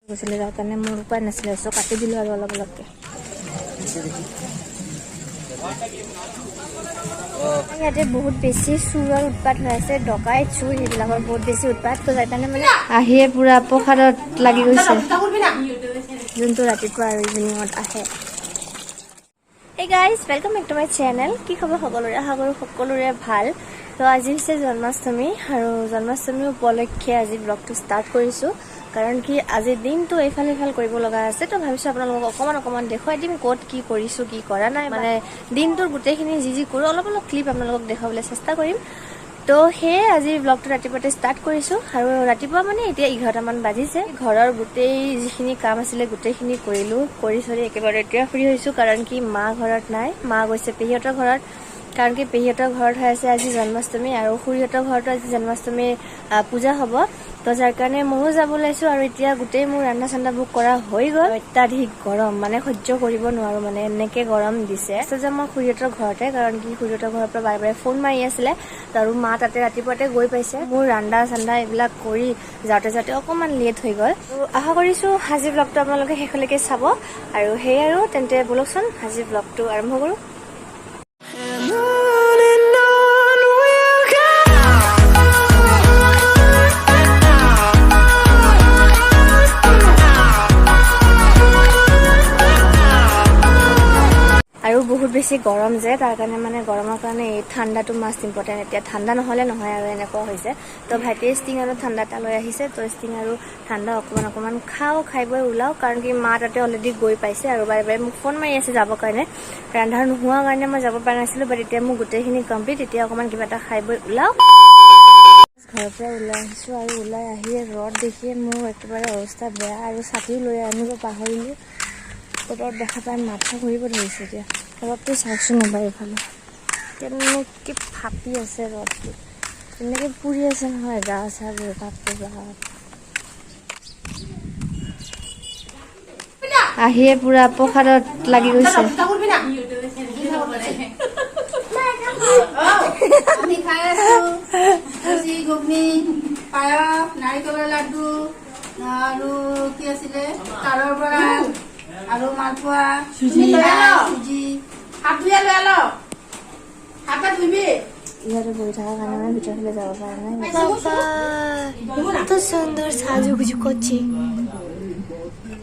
গৈছিলে, তাৰ কাৰণে মোৰ উপায় নাছিলে, চ' কাটি দিলোঁ আৰু অলপ অলপকৈ। ইয়াতে বহুত বেছি চোৰৰ উৎপাত হৈ আছে, ডকাইত চোৰ সেইবিলাকৰ বহুত বেছি উৎপাত। তো তাৰ কাৰণে মানে আহিয়ে পূৰা প্ৰসাদত লাগি গৈছে, যোনটো ৰাতিপুৱা আৰু ইভিনিঙত আহে। Hey guys, welcome back to my channel. কি খবৰ সকলোৰে? আশা কৰোঁ সকলোৰে ভাল। তো আজি হৈছে জন্মাষ্টমী আৰু জন্মাষ্টমী উপলক্ষে আজি ব্লগটো ষ্টাৰ্ট কৰিছোঁ, কাৰণ কি আজিৰ দিনটো এইফাল সিফাল কৰিব লগা আছে। তো ভাবিছোঁ আপোনালোকক অকণমান অকণমান দেখুৱাই দিম ক'ত কি কৰিছোঁ, কি কৰা নাই, মানে দিনটোৰ গোটেইখিনি যি যি কৰোঁ অলপ অলপ ক্লিপ আপোনালোকক দেখুৱাবলৈ চেষ্টা কৰিম। তো সেয়ে আজি ব্লগটো ৰাতিপুৱাতে ষ্টাৰ্ট কৰিছোঁ আৰু ৰাতিপুৱা মানে এতিয়া 11টামান বাজিছে। ঘৰৰ গোটেই যিখিনি কাম আছিলে গোটেইখিনি কৰিলোঁ, কৰি চৰি একেবাৰে এতিয়া ফ্ৰী হৈছোঁ, কাৰণ কি মা ঘৰত নাই, মা গৈছে পেহীহঁতৰ ঘৰত, কাৰণ কি পেহীহঁতৰ ঘৰত হৈ আছে আজি জন্মাষ্টমী আৰু খুৰীহঁতৰ ঘৰতো আজি জন্মাষ্টমীৰ পূজা হ'ব। তো যাৰ কাৰণে ময়ো যাব ওলাইছোঁ আৰু এতিয়া গোটেই মোৰ ৰান্ধা চান্ধাবোৰ কৰা হৈ গ'ল। অত্যাধিক গৰম, মানে সহ্য কৰিব নোৱাৰোঁ, মানে এনেকে গৰম দিছে। যে মই খুৰীহঁতৰ ঘৰতে, কাৰণ কি খুৰীহঁতৰ ঘৰৰ পৰা বাৰে বাৰে ফোন মাৰি আছিলে আৰু মা তাতে ৰাতিপুৱাতে গৈ পাইছে। মোৰ ৰান্ধা চান্ধা এইবিলাক কৰি যাওঁতে যাওঁতে অকণমান লেট হৈ গ'ল। তো আশা কৰিছোঁ আজি ব্লগটো আপোনালোকে শেষলৈকে চাব আৰু সেয়ে আৰু তেন্তে ব'লকচোন আজি ব্লগটো আৰম্ভ কৰোঁ। And on and on we'll go. আৰু বহুত বেছি গৰম যে, তাৰ কাৰণে মানে গৰমৰ কাৰণে এই ঠাণ্ডাটো মাষ্ট ইম্পৰ্টেণ্ট। এতিয়া ঠাণ্ডা নহ'লে নহয় আৰু এনেকুৱা হৈছে। তো ভাইটিয়ে ষ্টিং আৰু ঠাণ্ডা এটা লৈ আহিছে। তো ষ্টিং আৰু ঠাণ্ডা অকণমান অকণমান খাওঁ, খাই বৈ ওলাওঁ, কাৰণ কি মা তাতে অলৰেডি গৈ পাইছে আৰু বাৰে বাৰে মোক ফোন মাৰি আছে যাবৰ কাৰণে। ৰন্ধা নোহোৱাৰ কাৰণে মই যাব পৰা নাছিলোঁ, বাট এতিয়া মোৰ গোটেইখিনি কমপ্লিট। এতিয়া অকণমান কিবা এটা খাই বৈ ওলাওঁ। ঘৰৰ পৰা ওলাই আহিছোঁ আৰু ওলাই আহিয়ে ৰ'দ দেখিয়ে মোৰ একেবাৰে অৱস্থা বেয়া আৰু ছাতিও লৈ আনিব পাহৰিলোঁ। ৰ'দ দেখা পাই মাথা ঘূৰিব ধৰিছে। এতিয়া ৰ'দটো চাওকচোন এবাৰ, এইফালে কেনেকৈ ফাটি আছে ৰ'দটো, তেনেকৈ পুৰি আছে নহয় গা চাবোৰ, বাপৰে বাপ। আহিয়ে পূৰা প্ৰসাদত লাগি গৈছে। আমি খাই আছো লুচি, ঘুগনি, পায়স, নাৰিকলৰ লাডু আৰু কি আছিলে তালৰ বৰা আৰু মালপোৱা, চুজি, চুজি। হাত ধুই লৈ আল, হাত ধুবি। ইয়াতে বহি থকাৰ কাৰণে মানে ভিতৰ ফালে যাব পৰা নাই। কত সুন্দৰ সাজুগুজু কৰছে।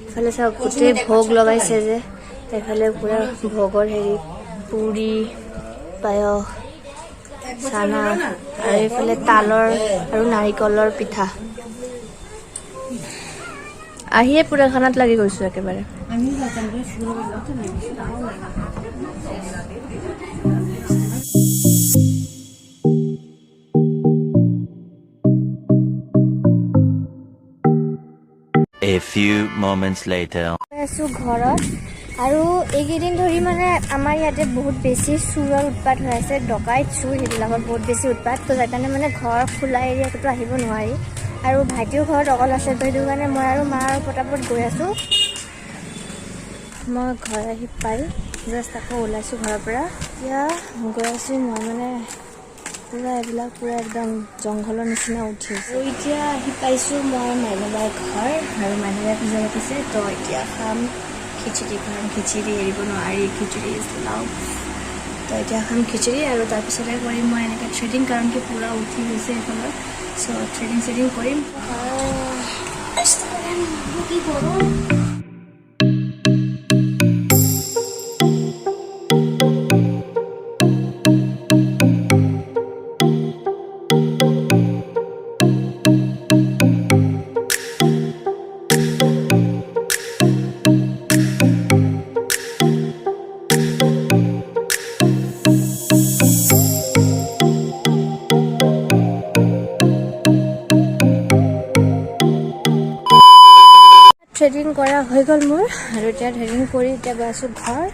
ইফালে চাওক গোটেই ভোগ লগাইছে যে, এইফালে পুৰা ভোগৰ হেৰি পুৰি, পায়স, চানা আৰু এইফালে তালৰ আৰু নাৰিকলৰ পিঠা। আহিয়ে পুৰা খানাত লাগি গৈছো একেবাৰে। A few moments later. আছো ঘৰত আৰু এইকেইদিন ধৰি মানে আমাৰ ইয়াতে বহুত বেছি চোৰৰ উৎপাত হৈ আছে, ডকাইত চোৰ সেইবিলাকৰ বহুত বেছি উৎপাত। তো তাৰ কাৰণে মানে ঘৰ খোলা এৰিয়াটোতো আহিব নোৱাৰি আৰু ভাইটিও ঘৰত অকল আছে, তো সেইটো কাৰণে মই আৰু মা আৰু পটাপট গৈ আছোঁ। মই ঘৰ আহি পাই জাষ্ট আকৌ ওলাইছোঁ ঘৰৰ পৰা। এতিয়া গৈ আছোঁ মই, মানে পূৰা এইবিলাক পূৰা একদম জংঘলৰ নিচিনা উঠি আছে। আৰু এতিয়া আহি পাইছোঁ মই মাইনাবাইৰ ঘৰ আৰু মাইনাবাই পূজা পাতিছে। তো এতিয়া খাম খিচিৰি, কাৰণ খিচিৰি এৰিব নোৱাৰি, খিচিৰি is love. তো এতিয়া খাম খিচিৰি আৰু তাৰপিছতে কৰিম মই এনেকৈ থ্ৰেডিং, কাৰণ কি পূৰা উঠি গৈছে এইফালৰ। চ' থ্ৰেডিং চেডিং কৰিম। কি কৰোঁ? থ্ৰেডিং কৰা হৈ গ'ল মোৰ আৰু এতিয়া থ্ৰেডিং কৰি এতিয়া গৈ আছোঁ ঘৰ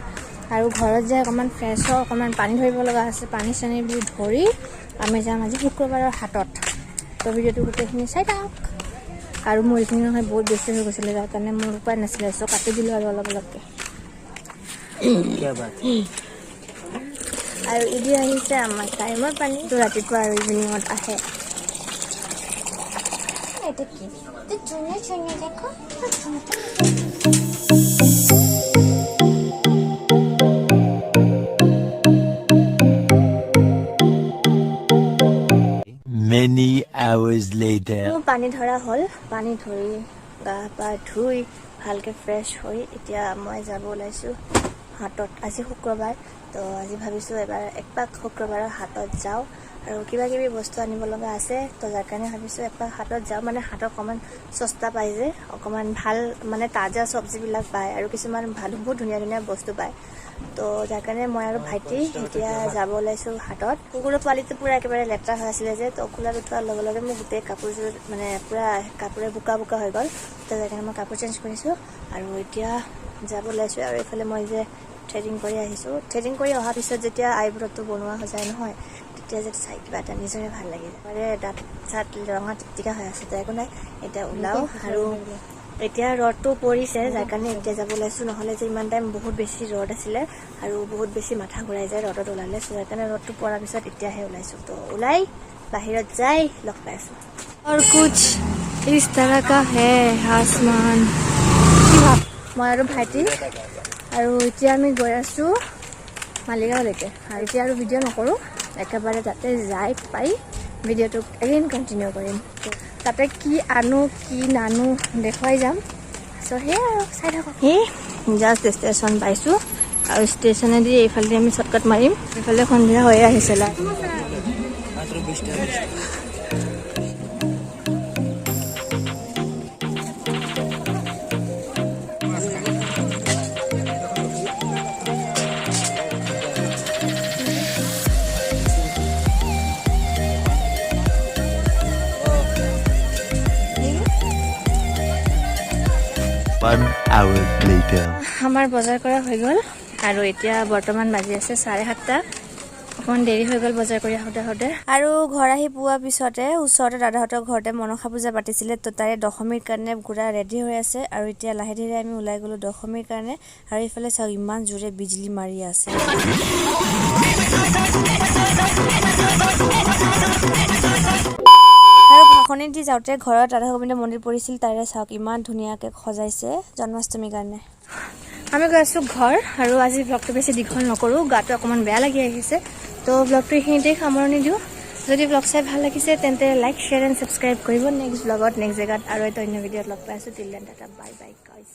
আৰু ঘৰত যাই অকণমান ফ্ৰেছ হওঁ, অকণমান পানী ধৰিব লগা আছে, পানী চানীবোৰ ধৰি আমি যাম আজি শুক্ৰবাৰৰ হাটত। তো ভিডিঅ'টো গোটেইখিনি চাই থাকক। আৰু মোৰ এইখিনি নহয় বহুত বেছি হৈ গৈছিলে, তাৰ কাৰণে মোৰ উপায় নাছিলে, চ' কাটি দিলোঁ আৰু অলপ অলপকৈ। আৰু ইদি আহিছে আমাৰ টাইমৰ পানী, তো ৰাতিপুৱা আৰু ইভিনিঙত আহে। এটা কি? ধুনীয়া ধুনীয়া দেখো। পানী ধৰা হ'ল। পানী ধৰি গা পা ধুই ভালকৈ ফ্ৰেছ হৈ এতিয়া মই যাব ওলাইছোঁ হাটত। আজি শুক্ৰবাৰ, তো আজি ভাবিছোঁ এবাৰ একপাক শুক্ৰবাৰৰ হাটত যাওঁ আৰু কিবা কিবি বস্তু আনিব লগা আছে, তো যাৰ কাৰণে ভাবিছোঁ একপাক হাটত যাওঁ। মানে হাটত অকণমান সস্তা পায় যে, অকণমান ভাল মানে তাজা চব্জিবিলাক পায় আৰু কিছুমান ভাল বহুত ধুনীয়া ধুনীয়া বস্তু পায়। তো যাৰ কাৰণে মই আৰু ভাইটি এতিয়া যাব ওলাইছোঁ হাটত। কুকুৰৰ পোৱালিটো পূৰা একেবাৰে লেতেৰা হৈ আছিলে যে, তো কোলাত উঠোৱাৰ লগে লগে মোৰ গোটেই কাপোৰযোৰ মানে পূৰা কাপোৰে বোকা বোকা হৈ গ'ল। তো যাৰ কাৰণে মই কাপোৰ চেঞ্জ কৰিছোঁ আৰু এতিয়া যাব ওলাইছোঁ। আৰু এইফালে মই যে থ্ৰেডিং কৰি আহিছোঁ, থ্ৰেডিং কৰি অহাৰ পিছত যেতিয়া আইব্ৰ'টো বনোৱা হৈ যায় নহয়, তেতিয়া যে চাই কিবা এটা নিজৰে ভাল লাগি যায়। মানে দাঁত চাত ৰঙা টিকটিকা হৈ আছে, তো একো নাই, এতিয়া ওলাওঁ। আৰু এতিয়া ৰ'দটো পৰিছে, যাৰ কাৰণে এতিয়া যাব ওলাইছোঁ, নহ'লে যে ইমান টাইম বহুত বেছি ৰ'দ আছিলে আৰু বহুত বেছি মাথা ঘূৰাই যায় ৰ'দত ওলালে। চ' সেইকাৰণে ৰ'দটো পৰাৰ পিছত এতিয়াহে ওলাইছোঁ। তো ওলাই বাহিৰত যাই লগ পাই আছোঁ। और कुछ इस तरह का है आसमान। মই আৰু ভাইটি আৰু এতিয়া আমি গৈ আছোঁ মালিগাঁৱলৈকে। আৰু এতিয়া আৰু ভিডিঅ' নকৰোঁ, একেবাৰে তাতে যাই পাই ভিডিঅ'টো এগেইন কণ্টিনিউ কৰিম। তাতে কি আনো কি নানো দেখুৱাই যাম। চ' সেয়াই আৰু চাই থাকক। সেই জাষ্ট ষ্টেচন পাইছোঁ আৰু ষ্টেচনেদি এইফালেদি আমি শ্বৰ্টকাট মাৰিম। এইফালে সন্ধিয়া হৈয়ে আহিছে লাহে। One hour later. আমাৰ বজাৰ কৰা হৈ গ'ল আৰু এতিয়া বৰ্তমান বাজি আছে 7:30। অকণমান দেৰি হৈ গ'ল বজাৰ কৰি আহোঁতে আহোঁতে। আৰু ঘৰ আহি পোৱাৰ পিছতে ওচৰতে দাদাহঁতৰ ঘৰতে মনসা পূজা পাতিছিলে, তো তাৰে দশমীৰ কাৰণে পূৰা ৰেডি হৈ আছে। আৰু এতিয়া লাহে ধীৰে আমি ওলাই গ'লোঁ দশমীৰ কাৰণে। আৰু এইফালে চাওক ইমান জোৰে বিজুলী মাৰি আছে। আৰু ভাষণি দি যাওঁতে ঘৰত ৰাধা গোবিন্দ মন্দিৰ পৰিছিল, তাৰে চাওক ইমান ধুনীয়াকৈ সজাইছে জন্মাষ্টমীৰ কাৰণে। আমি গৈ আছোঁ ঘৰ আৰু আজি ব্লগটো বেছি দীঘল নকৰোঁ, গাটো অকণমান বেয়া লাগি আহিছে। তো ব্লগটো এইখিনিতেই সামৰণি দিওঁ। যদি ব্লগ চাই ভাল লাগিছে তেন্তে লাইক, শ্বেয়াৰ এণ্ড ছাবস্ক্ৰাইব কৰিব। নেক্সট ব্লগত নেক্সট জেগাত আৰু এটা অন্য ভিডিঅ'ত লগ পাই আছোঁ। Till then tata, bye bye guys.